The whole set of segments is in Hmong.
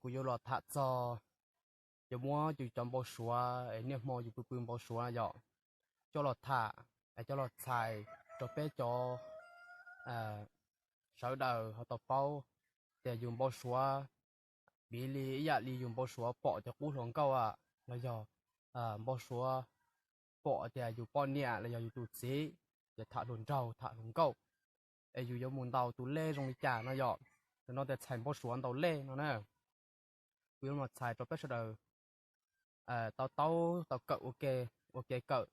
kuv yuav los tham txog, yuav muab yus cov npau suav es niaj hmo yus pw pw npau suav yom, coj los tham, coj los txhais rau peb cov sawv daws ho tau paub tias yus npau suav, piv li ib yam li yus npau suav pom cov qub hluas nkauj los yog npau suav pom tias yus poj niam los yog yus tus txiv ces tham hluas nraug tham hluas nkauj, es yus yuav mus ntaus tus lej zoo li cas no yom. Tam no tias txhais npau suav ntaus lej no na. Kuv yuav los txhais rau peb sawv daws tau taub tau kawm ua ke, ua ke kawm.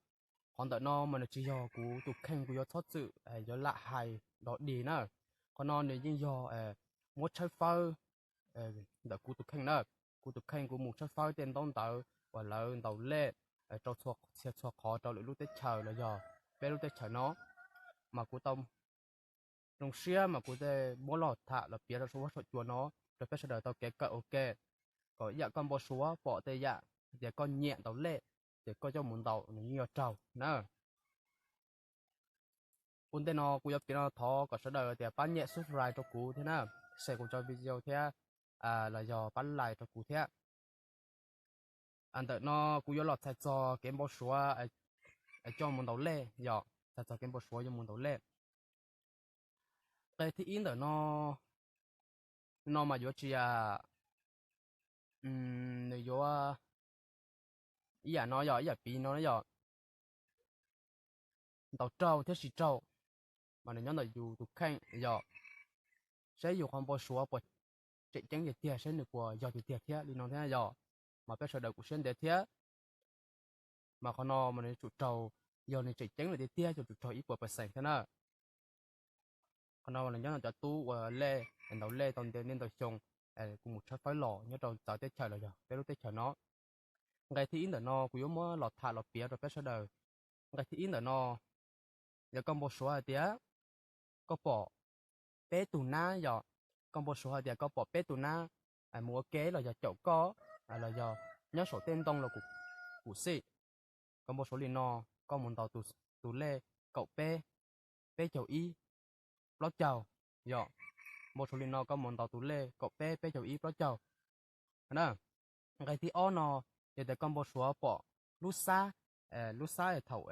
Qhov ntawm no mas nws tsis yog kuv tus kheej, kuv yuav txhob txwm yuav lam hais dog dig na. Qhov no nws yeej yog muab tshawb fawb ntawm kuv tus kheej na. Kuv tus kheej kuv mus tshawb fawb tej ntaub ntawv uas lawv ntaus lej rau txhia txhua qhov rau lwm lub teb chaws los yog peb lub teb chaws no, mas kuv tau zoo siab mas kuv thiaj muab los tham los piav rau saum huab saum cua no rau peb sawv daws tau kev kawm ua ke, kom ib yam koj npau suav pom tej yam tias koj nyiam ntaus lej, ces koj coj mus ntaus nws yeej yuav raug na. Ua ntej no kuv yuav piav no thov kom sawv daws tias pab nyem subscribe rau kuv thiab na, share kuv cov video thiab, los yog pab like rau kuv thiab. Ntawm no kuv yuav los txhais txog kev npau suav coj mus ntaus lej yom, txhais txog kev npau suav yuav mus ntaus lej. Nqe thib ib ntawm no, no mas yuav tsis, nws yuav ib yam no yog ib yam piv no yog ntaus raug thiab tsis raug, mas nws nyob ntawm yus tus kheej yog saib yus qhov npau suav puas tseem ceeb tiag tiag, saib nws puas yog tiag tiag thiab li no thiab yog, mas peb sawv daws kuj siab ntev thiab. Mas qhov no mas nws tsum raug, yog nws tseem ceeb lawm tiag tiag ces tsum raug ib puas percent thiab na. Qhov no los nyob no cov tub ua lej, ntaus lej tau ntev niaj ntau xyoo, kuv mus tshawb fawb los nyob rau txawv teb chaws los yog peb lub teb chaws no. Nqe thib ib ntawm no kuv yuav muab los tham los piav rau peb sawv daws. Nqe thib ib ntawm no, yog koj npau suav hais tias koj pom peb tug nab yog, koj npau suav hais tias koj pom peb tug nab mus ua ke los yog caum koj, los yog nyob saum tej ntoo los kuj xij. Koj npau suav li no, koj mus ntaus tus lej kaum peb, peb caug ib, plaub caug, yog npau suav li no koj mus ntaus tus lej kaum peb, peb caug ib, plaub caug. Nqe thib ob no, yog tias koj npau suav pom lub xab, lub xab thaum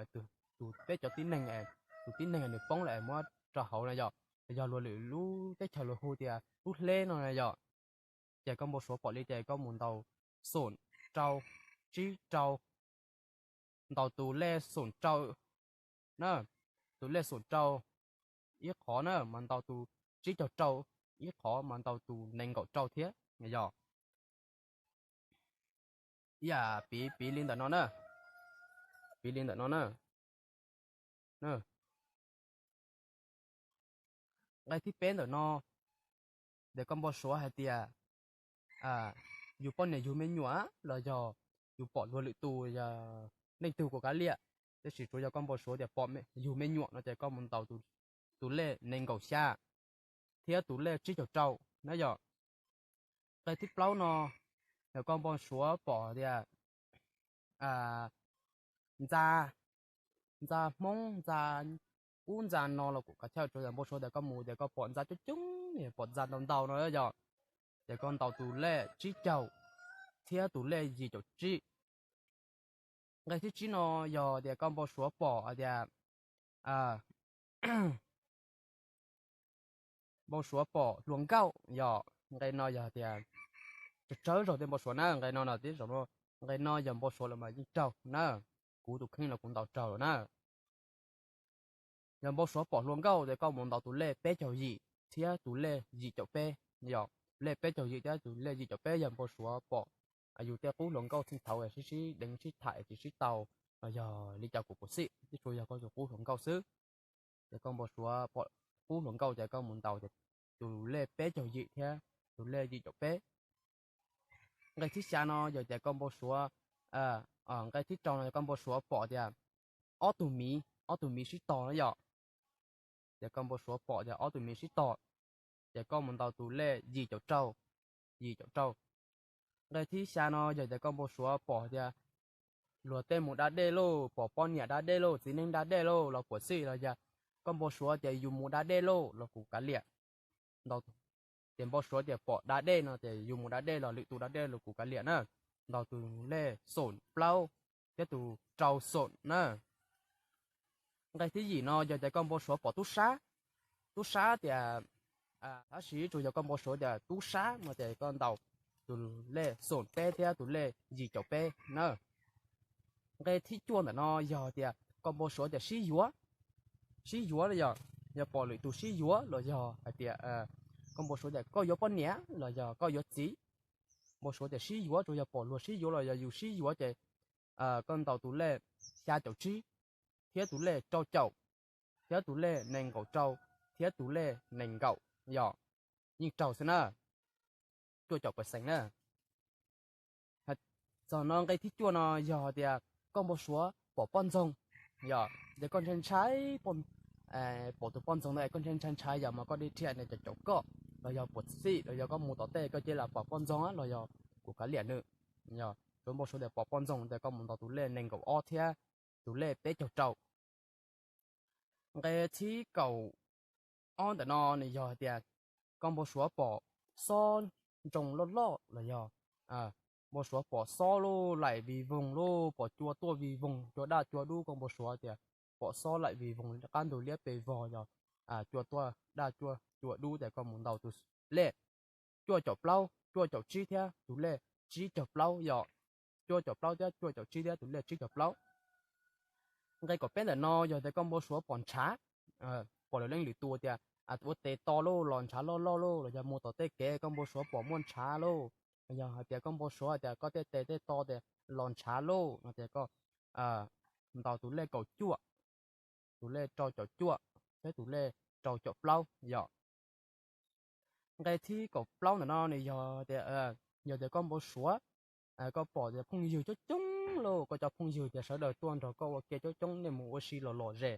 tus peb cov tib neeg, tus tib neeg nws poob lawm muab rau hauv na yog, yog luag lwm lub teb chaws luag hu tias lub hleb no na yog, ces koj npau suav pom li ces koj mus ntaus xoom rau, tsib rau, ntaus tus lej xoom rau na, tus lej xoom rau ib qhov na mas ntaus tus tsib caug rau ib qhov mas ntaus tus nees nkaum rau thiab yog. Ib yam piv piv li ntawm no na, piv li ntawm no na. Nqe thib peb ntawm no, ces koj npau suav hais tias yus poj niam yug me nyuam los yog yus pom luag lwm tus, leej twg kuj kav liam, tiam sis tsuas yog koj npau suav tias pom yug me nyuam no ces koj mus ntaus tus lej nees nkaum xya thiab tus lej tsib caug rau na yog. Nqe thib plaub no, yog koj npau suav pom tias ntxa, ntxa Hmoob, ntxa ub ntxa no los kuj qhov chaw tsuas yog npau suav tias koj mus tias koj pom ntxa coob coob, pom ntxa ntau ntau no yog, ces koj ntaus tus lej tsib caug thiab tus lej yim caum tsib. Nqe thib tsib no yog tias koj npau suav pom hais tias npau suav pom hluas nkauj yog, nqe no yog tias tsawg tsawg zaug tej npau suav na, nqe no no tib zaug no, nqe no yog npau suav los mas yeej raug na, kuv tus kheej los kuv ntaus raug lawm na. Yog npau suav pom hluas nkauj ces koj mus ntaus tus lej peb caug yim thiab tus lej yim caum peb, yog lej peb caug yim thiab tus lej yim caum peb yog npau suav pom yus tej qub hluas nkauj txheej thaud sib sib deev sib tham tsis sib tau, los yog li cas kuj puas xij, tib tsuas yog koj tus qub hluas nkauj xwb. Ces koj npau suav pom qub hluas nkauj ces koj mus ntaus tus lej peb caug yim thiab tus lej yim caum peb. Nqe thib xya no yog tias koj npau suav, nqe thib rau no yog koj npau suav pom tias ob tug miv, ob tug miv sib tog na yom. Ces koj npau suav pom tias ob tug miv sib tog, ces koj mus ntaus tus lej yim caum rau, yim caum rau. Nqe thib xya no yog tias koj npau suav pom tias luag tej mus da dej lauj, pom poj niam da dej lauj, txiv neej da dej lauj los puas xij, los yog koj npau suav tias yus mus da dej lauj los kuj kav liam. Ntaus Ces npau suav tias pom da dej no ces yus mus da dej los lwm tus da dej los kuv kav liam na. Ntaus tus lej xoom plaub thiab tus rau xoom na. Nqe thib yim no yog tias koj npau suav pom tub sab, tub sab tias, tab sis tsuas yog koj npau suav tias tub sab no ces koj ntaus tus lej xoom peb thiab tus lej yim caum peb na. Nqe thib cuaj ntawm no yog tias koj npau suav tias sib yuav, sib yuav los yog, yog pom lwm tus sib yuav los yog hais tias koj npau suav tias koj yuav poj niam los yog koj yuav txiv. Npau suav tias sib yuav tsuas yog pom luag sib yuav los yog yus sib yuav ces koj ntaus tus lej xya caum tsib thiab tus lej rau caum thiab tus lej nees nkaum rau thiab tus lej nees nkaum, yog yeej raug xwb na, cuaj caum pawv xees na. Txog no nqe thib cuaj no yog tias koj npau suav pom poj ntxoog, yog tias koj ntshai ntshai pom tus poj ntxoog ntawd, koj ntshai ntshai ntshai yog mas koj dhia dhia nws caum caum koj los yog puas txim los yog koj mus tom tej koj cia li pom poj ntxoog los yog kuv kav liam nws. Yog tus npau suav tias pom poj ntxoog tias koj mus ntaus tus lej nees nkaum ob thiab tus lej peb caug rau. Nqe thib kaum ob ntawm no nws yog tias koj npau suav pom xob nroo loj loj los yog npau suav pom xob loj laim vij voog loj, pom cua tuaj vij voog, cua daj cua dub, koj npau suav tias pom xob laim vij voog qab ntug liab pes vog, yog cua tuaj daj cua dub ces koj mus ntaus tus lej cuaj caum plaub, cuaj caum tsib thiab tus lej tsib caug plaub, yog cuaj caum plaub thiab cuaj caum tsib thiab tus lej tsib caug plaub. Nqe kaum peb ntawm no yog tias koj npau suav pom ntshav, pom lawv leej lwm tus tias ua tes to loj los ntshav loj loj loj los yog mus tom tej kev koj npau suav pom muaj ntshav loj, los yog hais tias koj npau suav tias koj tej tes tej to tias los ntshav loj no ces koj ntaus tus lej kaum cuaj, tus lej rau caum cuaj thiab tus lej rau caum plaub, yog nqe thib kaum plaub ntawm no nws yog tias, yog tias koj npau suav, koj pom tias phooj ywg coob coob lauj, koj cov phooj ywg tias sawv daws tuaj nrog koj ua ke coob coob, nej mus ua si los lom zem,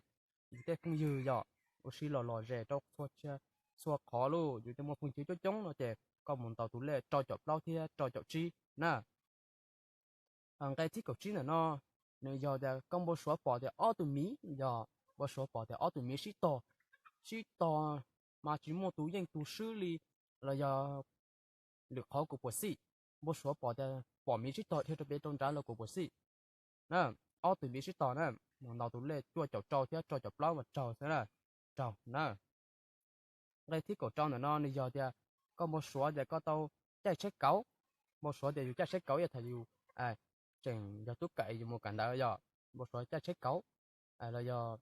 yus tej phooj ywg yog ua si los lom zem rau txhua qhov lauj, yus tej muaj phooj ywg coob coob no ces koj mus ntaus tus lej rau caum plaub thiab rau caum tsib na. Nqe thib kaum tsib ntawm no nws yog tias koj npau suav pom tias ob tug miv, yog npau suav pom tias ob tug miv sib tog, sib tog mas tsis muaj tus yeej tus swb li, los yog lwm qhov kuv puas xij, npau suav pom tias pom miv sib tog dhia rau pem rau nrad los kuv puas xij. Ob tug miv sib tog na, mus ntaus tus lej cuaj caum rau thiab rau caum plaub mas raug xwb na, raug na. Nqe thib kaum rau ntawm no nws yog tias koj npau suav tias koj tau caij tsheb kauv, npau suav tias yus caij tsheb kauv ib yam thaum yus tseem yog tub kawm yus mus kawm ntawv, yog npau suav caij tsheb kauv, los yog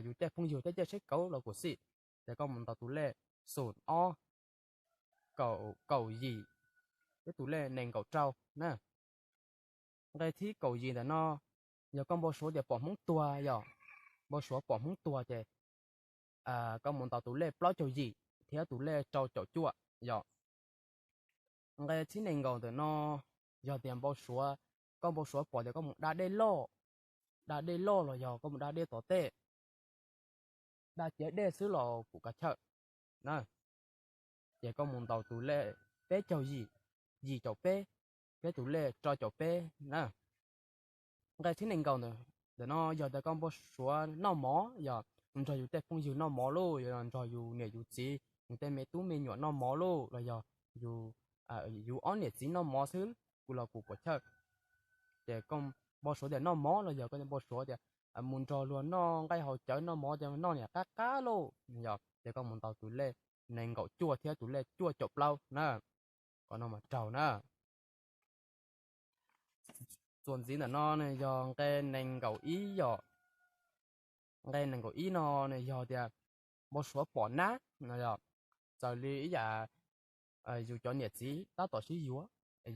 yus caij phooj ywg thiab caij tsheb kauv los kuj xij, ces koj mus ntaus tus lej xoom ob, kaum yim, thiab tus lej nees nkaum rau na. Nqe thib kaum yim ntawm no yog koj npau suav tias pom Hmoob tuag, yog npau suav pom Hmoob tuag ces koj mus ntaus tus lej plaub caug yim thiab tus lej rau caum cuaj, yog. Nqe thib nees nkaum ntawm no yog tias npau suav, koj npau suav pom tias koj mus da dej loj, da dej loj los yog koj mus da dej tom tej, da ciav dej xwb los kuj kav chawj na, ces koj mus ntaus tus lej peb caug yim, yim caum peb, thiab tus lej rau caum peb na. Nqe thib nees nkaum ntawm no yog tias koj npau suav noj mov, yog nrog yus tej phooj ywg noj mov lauj, yog nrog yus niam yus txiv, yus tej me tub me nyuam noj mov lauj, los yog yus, yus ob niam txiv noj mov xwb kuj los kuj puas chawj. Ces koj npau suav tias noj mov los yog koj npau suav tias mus nrog luag noj nqaij haus cawv noj mov ces noj niam qab qab lauj, yog ces koj mus ntaus tus lej nees nkaum cuaj thiab tus lej cuaj caum plaub na, qhov no mas raug na. Txuas ntxiv ntawm no yog nqe nees nkaum ib, yog nqe nees nkaum ib no yog tias npau suav pom nab, yog txawm li ib yam yus cov niam txiv tab tom sib yuav,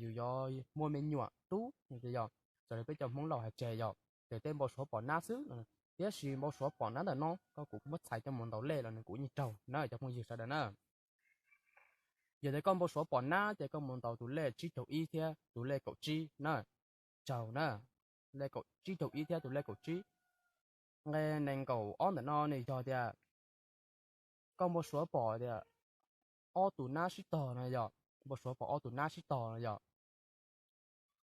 yus yuav muaj me nyuam tub, yog txawm li peb cov Hmoob laus hais tseg yog ces tej npau suav pom nab xwb, tiam sis npau suav pom nab ntawm no koj kuj muab txhais coj mus ntaus lej los nws kuj yeej raug na cov phooj ywg sawv daws na. Yog tias koj npau suav pom nab ces koj mus ntaus tus lej tsib caug ib thiab tus lej kaum tsib na, raug na, lej kaum, tsib caug ib thiab tus lej kaum tsib. Nqe nees nkaum ob ntawm no nws yog tias koj npau suav pom tias ob tus nab sib tog no yog, npau suav pom ob tus nab sib tog no yog,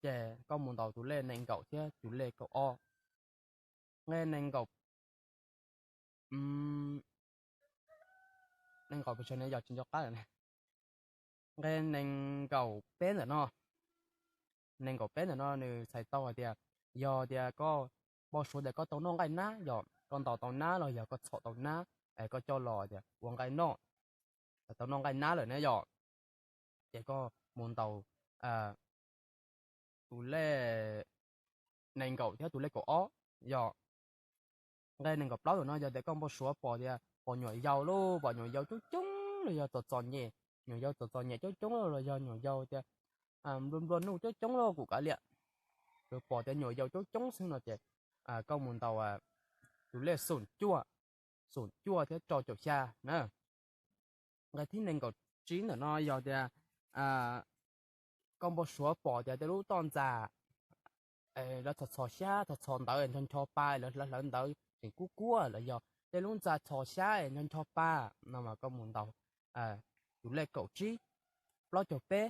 ces koj mus ntaus tus lej nees nkaum thiab tus lej kaum ob. Nqe nees nkaum, nees nkaum pes tsawg ne, yog tsis nco qab lawm ne. Nqe nees nkaum peb ntawm no, nees nkaum peb ntawm no nws txhais tau hais tias, yog tias koj npau suav tias koj tau noj nqaij nab, yog koj ntaus tau nab los yog koj txhom tau nab, koj coj los tias ua nqaij noj, tau noj nqaij nab lawm na yom, ces koj mus ntaus tus lej nees nkaum thiab tus lej kaum ob yom. Nqe nees nkaum plaub ntawm no yog tias koj npau suav pom tias pom nyuam yaus lauj, pom nyuam yaus coob coob los yog txom txom nyem, nyuam yaus txom txom nyem coob coob los yog nyuam yaus tias nplua nplua nuj coob coob lauj kuv kav liam, pom tias nyuam yaus coob coob xwb no ces koj mus ntaus tus lej xoom cuaj, xoom cuaj thiab rau caum xya na. Nqe thib nees nkaum tsib ntawm no yog tias koj npau suav pom tias tej lub toj ntxas lawv txhos txhos xyab txhos txhos ntawv ncho ncho pa, lawv hlawv hlawv ntawv tseem kub kuab los yog tej lub ntxa txhos xyab ncho ncho pa no mas koj mus ntaus tus lej kaum tsib, plaub caug peb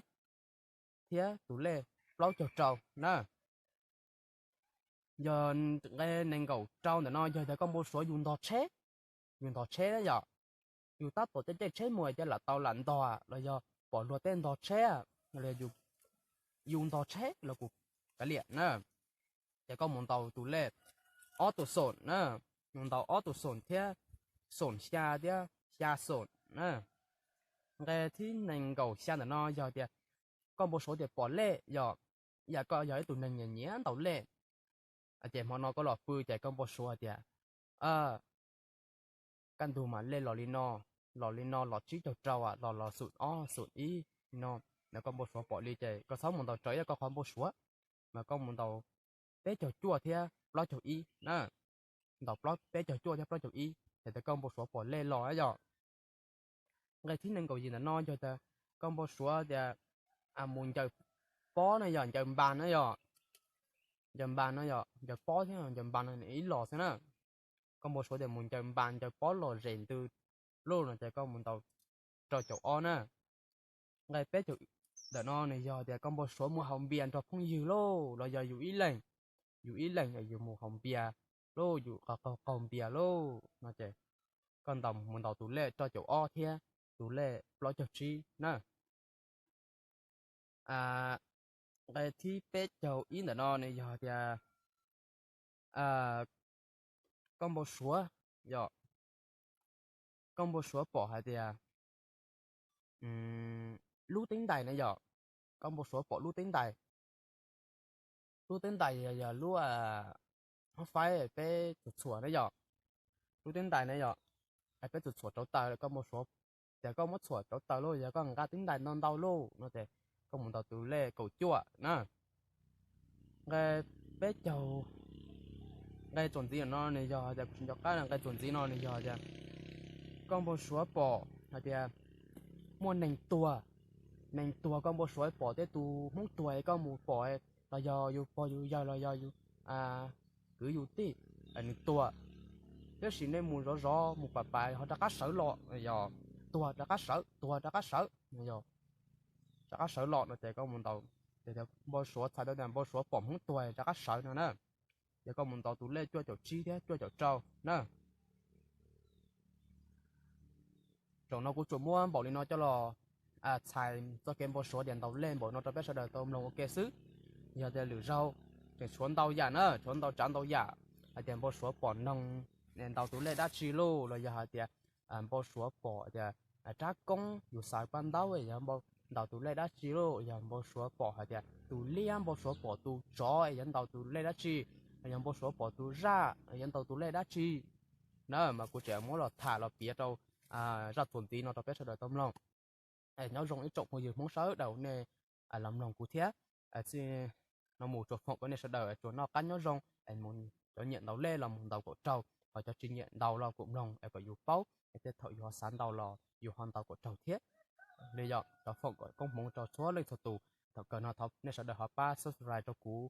thiab tus lej plaub caug rau na. Yog nqe nees nkaum rau ntawm no yog tias koj npau suav yus ntog tsheb, yus ntog tsheb na yom, yus tab tom caij caij tsheb mus ces lam tau lam ntog los yog pom luag tej ntog tsheb, yus ntog tsheb los kuv kav liam na, ces koj mus ntaus tus lej ob tus xoom na, mus ntaus ob tus xoom thiab, xoom xya thiab xya xoom na. Nqe thib nees nkaum xya ntawm no yog tias koj npau suav tias pom lej yom, yam koj yog ib tug neeg nyiam nyiam ntaus lej, ces hmo no koj los pw ces koj npau suav tias kaj ntug mas lej los li no, los li no los tsib caug rau los los xoom ob xoom ib no, koj npau suav pom li ces koj txhob mus ntaus raws ib koj qhov npau suav, mas koj mus ntaus peb caug cuaj thiab plaub caug ib na, ntaus peb caug cuaj thiab plaub caug ib ces tias koj npau suav pom lej los yom. Nqe thib nees nkaum yim ntawm no yog tias koj npau suav tias mus ncaws pob na yog ncaws npas na yom, ncaws npas no yog ncaws pob thiab ncaws npas no ib los xwb na. Koj npau suav tias mus ncaws npas ncaws pob los zes ntws lauj no ces koj mus ntaus rau caum ob na. Nqe peb caug ntawm no nws yog tias koj npau suav mus haus npias nrog phooj ywg lauj los yog yus ib leeg, yus ib leeg yus mus haus npias lauj, yus qaug qaug npias lauj no ces koj ntaus mus ntaus tus lej rau caum ob thiab tus lej plaub caug tsib na. Nqe thib peb caug ib ntawm no nws yog tias koj npau suav, yog koj npau suav pom hais tias lub teeb ntais na yom, koj npau suav pom lub teeb ntais, lub teeb ntais yog lub hoob faib peb txhuam txhuam na yom, lub teeb ntais na yom, peb txhuam txhuam rauv taws, koj npau suav tias koj muab txhuam rauv taws lauj, yog koj nqa teeb ntais ntau ntau lauj no ces koj mus ntaus tus lej kaum cuaj na. Nqe peb caug, nqe txuas ntxiv no nws yog tias kuv tsis nco qab, nqe txuas ntxiv no nws yog tias koj npau suav pom hais tias muaj neeg tuag, neeg tuag koj npau suav pom tej tus hmoob tuag es koj mus pom los yog yus pog yus yawg los yog yus kwv yus tij nws tuag, tab sis nej mus zov zov mus pam pam ho rov qab sawv los, yog tuag rov qab sawv, tuag rov qab sawv, yog rov qab sawv los no ces koj mus ntaus, npau suav txhais tau tias npau suav pom hmoob tuag rov qab sawv no na, ces koj mus ntaus tus lej cuaj caum tsib thiab cuaj caum rau na. Zaum no kuv tsuas muab npaum li no coj los txhais txoj kev npau suav tias ntaus lej npaum no rau peb sawv daws tau mloog ua ke xwb. Yog tias lwm zaug tseem tshuav ntau yam na, tshuav ntau tsav ntau yam hais tias npau suav pom noog ntaus tus lej dab tsi lauj, los yog hais tias npau suav pom tias rab koob yus xaws paj ntaub yog ntaus tus lej dab tsi lauj, yog npau suav pom hais tias tus liab, npau suav pom tus tsov es yuav ntaus tus lej dab tsi, yog npau suav pom tus zaj yuav ntaus tus lej dab tsi na, mas kuv tseem muab los tham los piav rau zaj txuas ntxiv no rau peb sawv daws tau mloog. Nyob zoo ib tsoom phooj ywg Hmoob sawv daws nej los mloog kuv thiab. Txij no mus tsuas foom kom nej sawv daws tsuas noj qab nyob zoo, cov nyiam ntaus lej los mus ntaus kaum raug, ho cov tsis nyiam ntaus los kuj mloog kom yus paub, thiab thaum yus ho xav ntaus los yus ho ntaus kaum raug thiab. Li yog tsuas foom kom koob hmoov rau txhua leej txhua tus. Thaum kawg no thov nej sawv daws ho pab subscribe rau kuv